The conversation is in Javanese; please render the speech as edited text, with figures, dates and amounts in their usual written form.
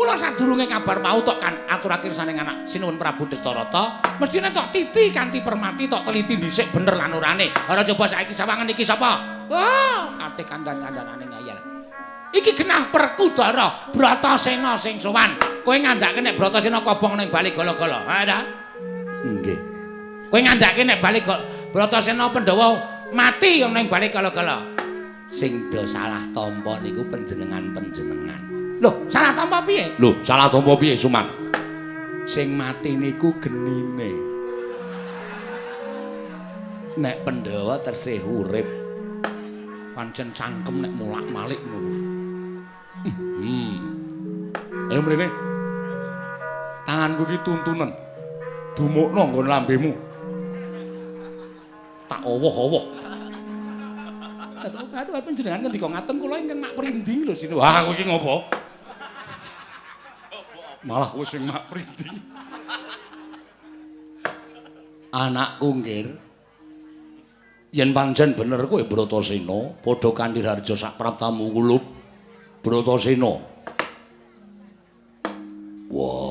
Mula sadurunge kabar mau tok kan aturake saning anak Sinuwun Prabu Dastarata, mesthine tok titi kanthi permati tok teliti dhisik bener lan orane. Ora coba saiki sawangan iki sapa? Wah, ate kandhan-kandhanane ngayal. Iki genah Perkudara Bratasena sing sowan. Kowe ngandhake nek Bratasena kobong ning bali gala-gala. Ha ta? Nggih. Kowe ngandhake nek bali Bratasena Pandhawa mati ning bali gala-gala. Sing do salah tampa niku panjenengan-panjenengan. Loh, salah tampa piye? Loh, salah tampa piye, Suman? Sing mati niku genine. Nek Pandhawa tesih urip, pancen cangkem nek molak-malik ngono. Ayo mrene. Tanganku iki tuntunen. Dumukno nggon lambemu. Tak owoh-owoh. Aduh, panjenengan ngendika ngaten kula ingkang mak prinding lho sini. Wah, kowe iki ngopo? Malah kowe sing mak prinding. Anakku nggir. Yen pancen bener kowe Bratasena, padha kanthi harja sak praptamu kulup Bratasena. Wah.